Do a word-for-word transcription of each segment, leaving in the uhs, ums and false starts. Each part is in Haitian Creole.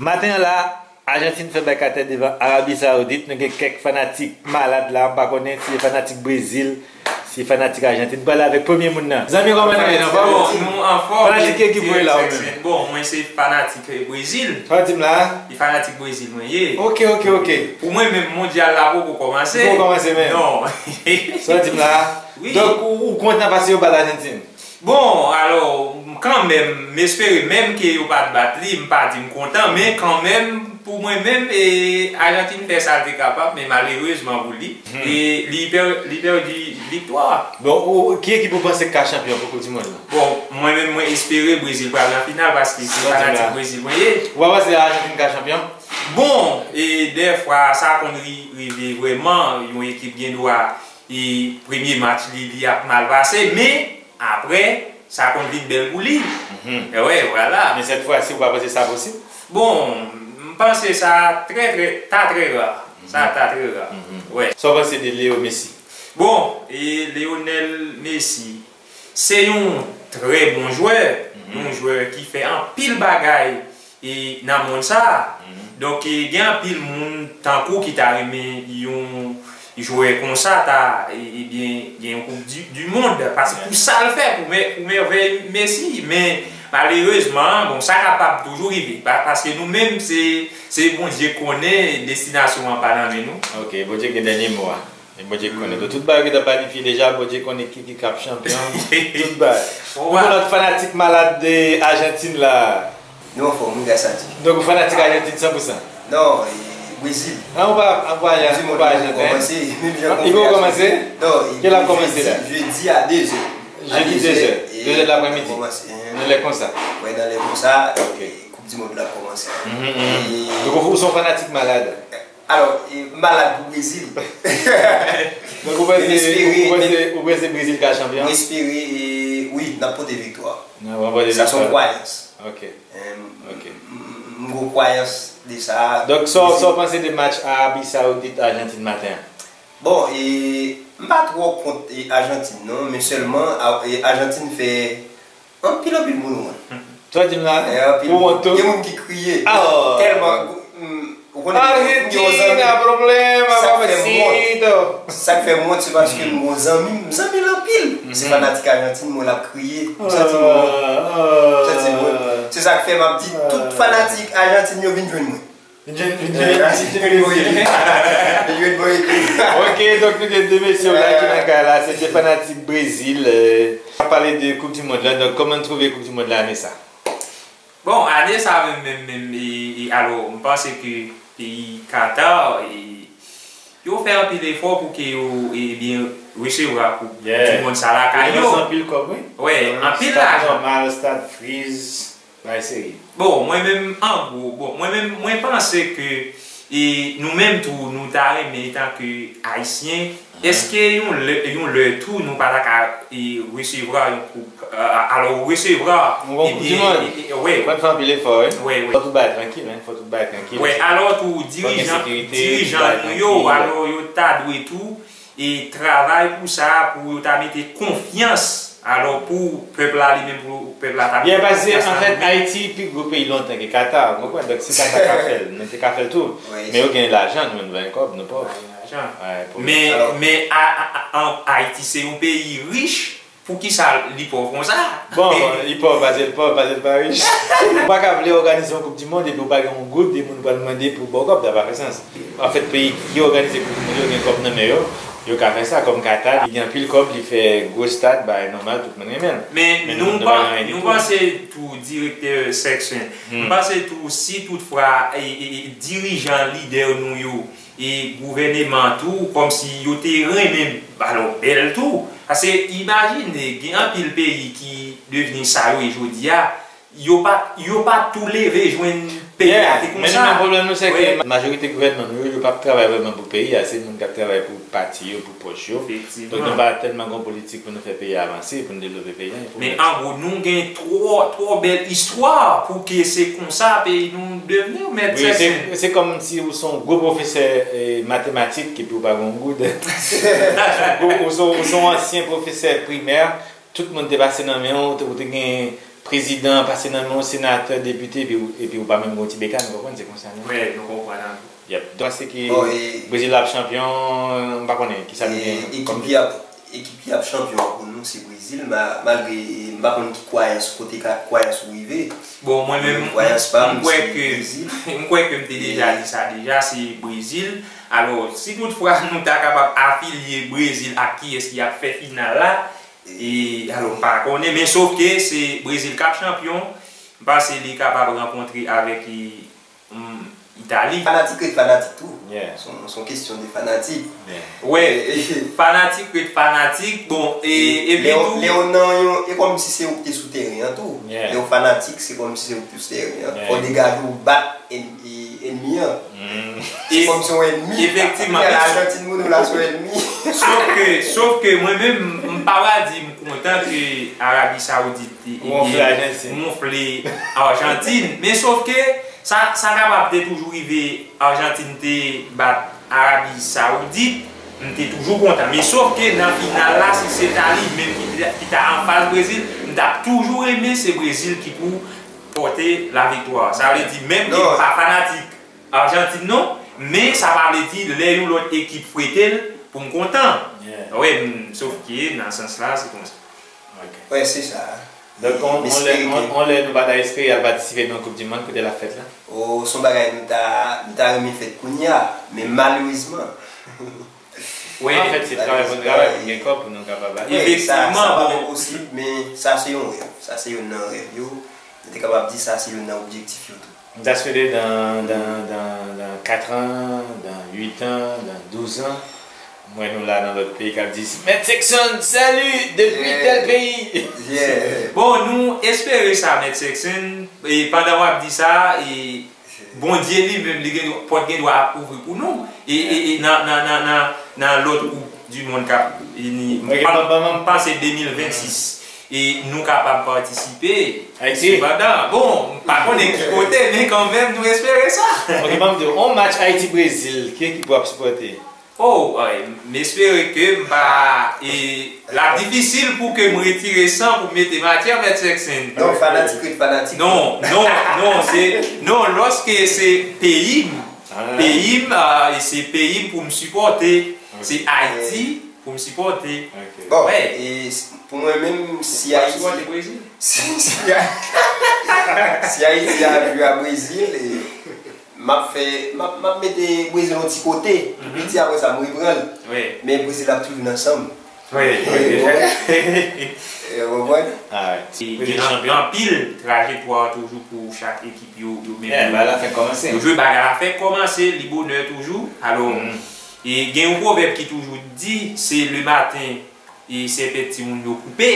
Maten an la, Ajantin fè bay katè devan Arabi Sawoudit. Nou gen kèk fanatik malad la, m pa konnen si se fanatik Brezil, si se fanatik Ajantin. Pale avèk premye moun nan. Zanmi, kòman nou ye? Anfòm? Bon, nou anfòm. Fanatik ki ekip ou ye la, ou menm? Bon, mwen se fanatik, eh, Brezil. Sa w di m la? E fanatik Brezil mwen ye. Ok, ok, ok. Pou mwen menm, mondyal la poko kòmanse. Poko kòmanse menm? Non. Sa w di m la? Wi. Donk, ou, ou kontan paske yo bat Ajantin? Bon, alò, kanmenm, m espere menm ke yo pa t bat li, m pa di m kontan, men kanmenm, pou mwen menm, e, Ajantin fè sa l te kapab, men malerezman pou li, e, li pè-, li pèdi viktwa. Bon, ou, ki ekip ou panse k ka chanpyon pou Koup di Mond lan? Bon, mwen menm, mwen espere Brezil pral nan final, paske se fanatik Brezil mwen ye. Ou pa panse Ajantin ka chanpyon? Bon, e, dèfwa, sa konn ri-, rive vrèman, yon ekip gen dwa e premye match li, li ap mal pase, men apre, sa konn vin bèl pou li. Mhm. E wè, vwala. Men sèt fwa si, ou pa panse sa posib? Bon, m panse sa trè, trè, ta trè ra. Sa ta trè ra. Mhm. Wè. Sa w panse de Leo Messi? Bon, e Lionel Messi, se yon trè bon jwè, yon jwè ki fè anpil bagay e nan mond sa a. Mhm. Donk, e, gen anpil moun tankou ki ta renmen yon jwè konsa ta, e, ebyen, gen yon koup di, di mond. Paske pou sa l fè, pou mè-, pou mèvèy Messi. Men, malerezman, bon, sa kapab toujou rive. Pa-, paske nou menm, se, se Bondye konnen destinasyon an pa nan men nou. Ok, Bondye gen dènye mo a. E Bondye konnen tou. Tout bagay gentan planifye deja, Bondye konnen ki, ki k ap chanpyon. Tout bagay. Pou lòt fanatik malad de Ajantin la. Nou anfòm, wi, gras a Dye. Donk, ou fanatik Ajantin san pou san? Non, e, Brezil. Ah, ou pa, ou pa, ou pa Ajanten? Li poko kòmanse? Non, e, jedi a de zè. Jedi de zè. De zè de laprèmidi. Nan lè konsa? Wè, nan lè konsa. Ok. Koup di mond la ap kòmanse. Mhm, mhm. Donk, ou, ou se yon fanatik malad? Alò, e, malad pou Brezil. Donk, ou panse, ou panse, ou panse Brezil ka chanpyon? Mwen espere, e, wi, n ap pote viktwa. N ap pote viktwa. Sa se yon kwayans. Ok. M, m, m, m gon kwayans de sa. Donk, sa, sa w panse de match Arabi Sawoudit Ajantin maten an? Bon, e, m pa twò kont, e, Ajantin, non, men sèlman, a, e, Ajantin fè anpil, anpil moun wont. Sa w di m la? Ou wont tou? Gen moun ki kriye. Tèlman, mm, ou konnen, Argentina, problema, papacito. Sa k fè m wont, se paske m gon zanmi m, zanmi l anpil. Se fanatik Ajantin, mwen l ap kriye. M santi m wont. M santi m wont. Se sa k fè m ap di, tout fanatik Ajantin yo vin jwenn mwen. Vin jwenn, vin jwenn, vin jwenn Brezil. Vin jwenn Brezil. Ok, donk nou gen de mesye la ki nan kay la, se de fanatik Brezil, euh, ap pale de Koup di Mond la. Donk, kòman n twouve Koup di Mond la ane sa? Bon, ane sa menm, menm, menm, e, e, alò, m panse ke peyi Qatar, e, yo fè anpil efò pou ke yo, ebyen, resevwa Koup di Mond sa lakay yo. Yo lanse anpil kòb, wi. Wè, anpil lajan. Stad Normal, Stad Friz. Bagay serye. Bon, mwen menm, an gwo, bon, mwen menm, mwen panse ke, e, nou menm tou, nou ta renmen, etanke Ayisyen, èske yon lè, yon lè tou, nou pa ta ka, e, resevwa yon koup, a, a, alò, resevwa, ebyen, e, e, wè. Fò n fè anpil efò, wi. Wè, wè. Fò tout bagay trankil, men, fò tout bagay trankil. Wè, alò tou, dirijan, dirijan nou yo, alò, yo ta dwe tou, e travay pou sa, pou yo ta mete konfyans, alò, pou pèp la, li menm, pou pèp la ta mete konfyans nan nou. Byen, paske, anfèt, Ayiti pi gwo peyi lontan ke Qatar, ou konprann? Donk, si Qatar ka fè l, nou te ka fè l tou. Men yo gen lajan, nou menm, nou pa gen kòb, nou pòv. Men, men, a, a, a, Ayiti se yon peyi rich, poukisa li pòv konsa? Bon, li pòv paske l pòv, paske l pa rich. Ou pa ka vle òganize yon Koup di Mond epi ou pa gen yon goud, e moun pral mande pou ba w kòb, sa pa fè sans. Anfèt, peyi ki òganize Koup di Mond yo gen kòb nan men yo, yo ka fè sa. Kòm Qatar, li gen anpil kòb, li fè gwo stad, bagay nòmal, tout moun renmen l. Men nou pa, nou panse tou, direktè Sexton, nou panse tou, si toutfwa, e, e, e, dirijan, lidè nou yo, e gouvèneman tou, kòmsi yo te renmen balon bèl tou. Paske imajine, gen anpil peyi ki devni sa yo ye jodi a, yo pa, yo pa tou leve jwenn peyi a te konsa. Men nou menm pwoblèm nou, se ke majorite gouvènman nou yo, yo p ap travay vrèman pou peyi a, se moun k ap travay pou pati yo, pou pòch yo. Donk nou pa tèlman gen politik pou nou fè peyi a avanse, pou nou devlope peyi a. Men an gwo, nou gen twò, twò bèl istwa pou ke se konsa peyi nou devni, mèt Sexton. Wi, se, se kòmsi ou se yon gwo pwofesè, e, matematik, epi ou pa gen yon goud. Ou se, ou se yon ansyen pwofesè primè, tout moun te pase nan men w, ou te, ou te gen prezidan, pase nan men yon senatè, depite, epi, epi ou pa menm gen yon ti bekàn, ou konprann, se konsa, non? Wi, nou konprann an. Yep. Donk, se ki Brezil ap chanpyon, m pa konnen ki sa nou gen kòm ekip ki ap, ekip ki ap chanpyon pou nou, se Brezil, ma-, malgre, e, m pa konn ki kwayans, kote ka, kwayans ou rive. Bon, mwen menm, m kwè ke, m kwè ke m te deja di sa deja, se Brezil. Alò, si toutfwa nou ta kapab afilye Brezil ak kiyès ki ap fè final la, e, alò, m pa konnen, men sof ke se Brezil k ap chanpyon, m panse li kapab rankontre avèk, e, hmm, Itali. Fanatik ret fanatik tou. Se yon, se yon kesyon de fanatik. Wi, fanatik ret fanatik. Bon, e, epi tou, lè w nan yon, e kòmsi se ou ki te sou teren an tou. Lè w fanatik, se kòmsi se ou ki te sou teren an. Fò w degaje w bat èn-, e, ènmi an. Se kòmsi yon ènmi. Efektivman. Lè Ajantin moun ou la se yon ènmi. Sof ke, sof ke mwen menm, m pa va di m kontan ke Arabi Saoudit te, ebyen, wonfle Ajantin. Men sof ke sa, sa kapab te toujou rive, Ajantin te bat Arabi Saoudit, m te toujou kontan. Men sof ke nan final la, si se ta li menm ki, ki ta anfas Brezil, m t ap toujou renmen se Brezil ki pou pòte laviktwa. Sa vle di, menm ke m pa fanatik Ajantin non, men sa pa vle di lè yon lòt ekip frete l pou m kontan. Wi, m, sof ke nan sans la, se konsa. Wi, se sa. Donk, on, on lè, on, on lè nou pa ta espere al patisipe nan Koup di Mond kote l ap fèt la? O, se yon bagay nou ta, nou ta renmen fèt kounye a, men malerezman. Wi. Anfèt, se travay pou n travay pou n gen kòb pou nou kapab ale. Efektivman, sa pa posib, men sa se yon rèv. Sa se youn nan rèv yo. Nou te kapab di sa se youn nan objektif yo tou. M ta swete dan, dan, dan, dan kat an, dan uit an, dan douz an, m wè nou la nan lòt peyi k ap di, Mèt Sexson, salut, depi tèl peyi. Bon, nou espere sa, Mèt Sexson. E pandan w ap di sa, e Bondye li menm, li gen, pòt gen dwa ap ouvri pou nou. E, e, e nan, nan, nan, nan, nan lòt koup di mond k ap vini. M panse de mil vennsis. E nou kapab patisipe. Sepandan, bon, m pa konnen ki kote, men kanmenm, nou espere sa. Ok, ban m di w, yon match Ayiti-Brezil, ki ekip w ap sipòte? Oh, ay, m espere ke m pa, e, l ap difisil pou ke m retire san pou m mete Matye, Mèt Sèksenn. Donk, fanatik ret fanatik. Non, non, non, se, non, lòske se peyi m, peyi m, ah, e se peyi m pou m sipòte. Se Ayiti pou m sipòte. Bon, e s-, pou mwen menm, si Ayiti, si, si Ay-, si Ayiti a jwe a Brezil, e m ap fè, m ap, m ap mete Brezil yon ti kote. Pi piti apre sa, m repran l. Men Brezil ap toujou nan san m. Ou konprann? Gen anpil trajektwa toujou pou chak ekip yo, yo menm yo jwe. Bagay la fèk kòmanse, li bonè toujou. Alò, e gen yon pwovèb ki toujou di, se le maten e sèpèt timoun yo koupe.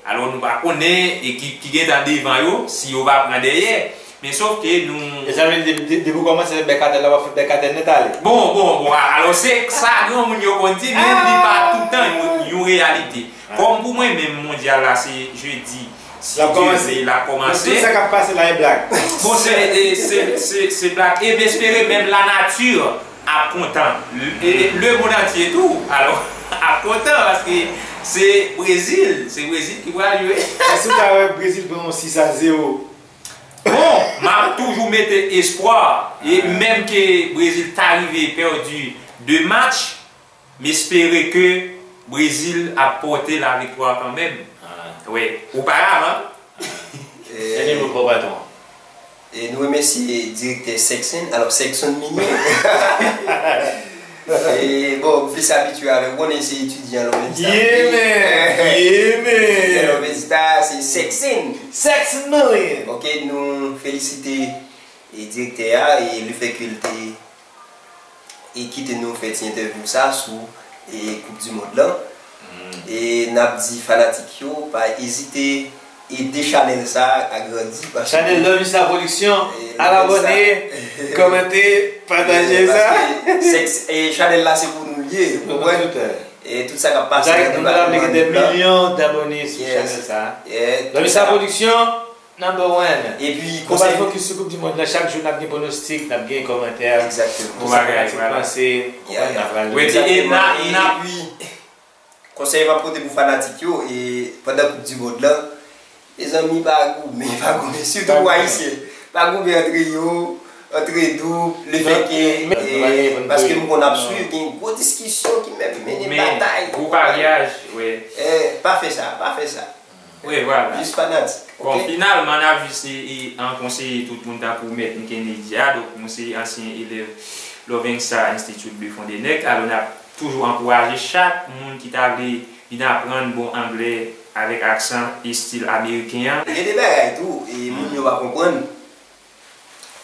Alò, nou pa konnen ekip ki gentan devan yo, si yo va pran dèyè. Men sòf ke nou... E sa vle di, depi, depi w kòmanse fè bèk atè la, w ap fè bèk atè nèt ale. Bon, bon, bon, a-, alò se sa granmoun yo konn di, men li pa toutan yon, yon reyalite. Kòm pou mwen menm, mondyal la se jedi, si Dye vle, l ap kòmanse. Tout sa k ap pase la e blag. Bon, se, e, se, se, se blag. E m espere menm lanati ap kontan. E, e, lemonn antye tou, alò, ap kontan paske se Brezil, se Brezil ki pral jwe. Èske w ta wè Brezil pran yon sis a zewo? Bon, m ap toujou mete espwa. E menm ke Brezil ta rive pèdi de match, m espere ke Brezil ap pòte laviktwa kanmenm. Wi, oparavan. Sèl mo pou patwon. E nou remèsye direktè Sèksenn, alò Sèksenn Mignon. E, bon, m plis abitye avè w, ou konnen se etidyan Lòvèzita. Yeah, man! Yeah, man! Etidyan Lòvèzita, se Sèksenn. Sèksenn Mignon! Ok, nou felisite e direktè a, e lefètke l te e kite nou fè ti entèvyou sa sou, e, Koup di Mond lan. E n ap di fanatik yo, pa ezite ede chanèl sa a grandi, paske chanèl Lovisa Production, al abòne, kòmante, pataje sa. Paske sèks-, e, chanèl la se pou nou l ye, ou konprann? E tout sa k ap pase nan depatman nou la. Milyon dabòne sou chanèl sa a. Lovisa Production, Number one. Epi, nou pral fokis sou Koup di Mond lan. Chak jou, n ap gen pwonostik, n ap gen kòmantè. Egzakteman. Tout sa fanatik panse, ou konprann, n ap pral li. Epi, konsèy m ap pote pou fanatik yo, e pandan Koup di Mond lan, Mezanmi, pa goumen, pa goumen, sitou pou Ayisyen. Pa goumen antre yo, antre nou, lefètke, paske m konn ap swiv, gen gwo diskisyon ki mèt mennen batay. Gwo paryaj, wi. Pa fè sa, pa fè sa. Wi, vwala. Jis fanatik. Bon, finalman, n ap jis e, e, an konseye tout moun tankou Mèt Kennedy a, donk, mwen se ansyen elèv Loving Star Institute de Frontenac. Alò, n ap toujou ankouraje chak moun ki ta vle vin aprann bon anglè avèk aksan e stil ameriken an. Gen de bagay tou, e moun yo pa konprann.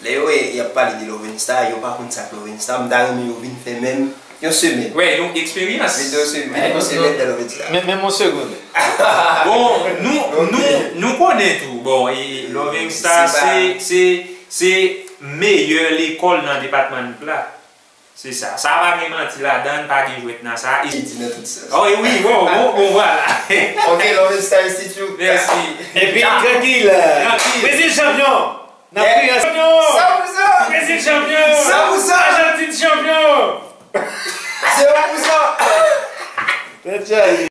Lè yo wè y ap pale de Loving Star, yo pa konn sa k Loving Star, m ta renmen yo vin fè menm yon semèn. Wè, yon eksperyans. Vin yon semèn, yon semèn nan Loving Star. Men, men yon segond. Bon, nou, nou, nou konnen tou. Bon, e Loving Star, se, se, se meyè lekòl nan depatman nou la. Se sa. Sa pa gen manti ladan, pa gen jwèt nan sa. E di nan tout sans. Oh, e wi, bon, bon, bon, vwala. Ok, Loving Star Institute. Mèsi. Epi, trankil. Trankil. Brezil chanpyon. N ap kriye. Chanpyon. San pou san. Brezil chanpyon. San pou san. Ajantin chanpyon. Zewo pou san. Tèt chaje.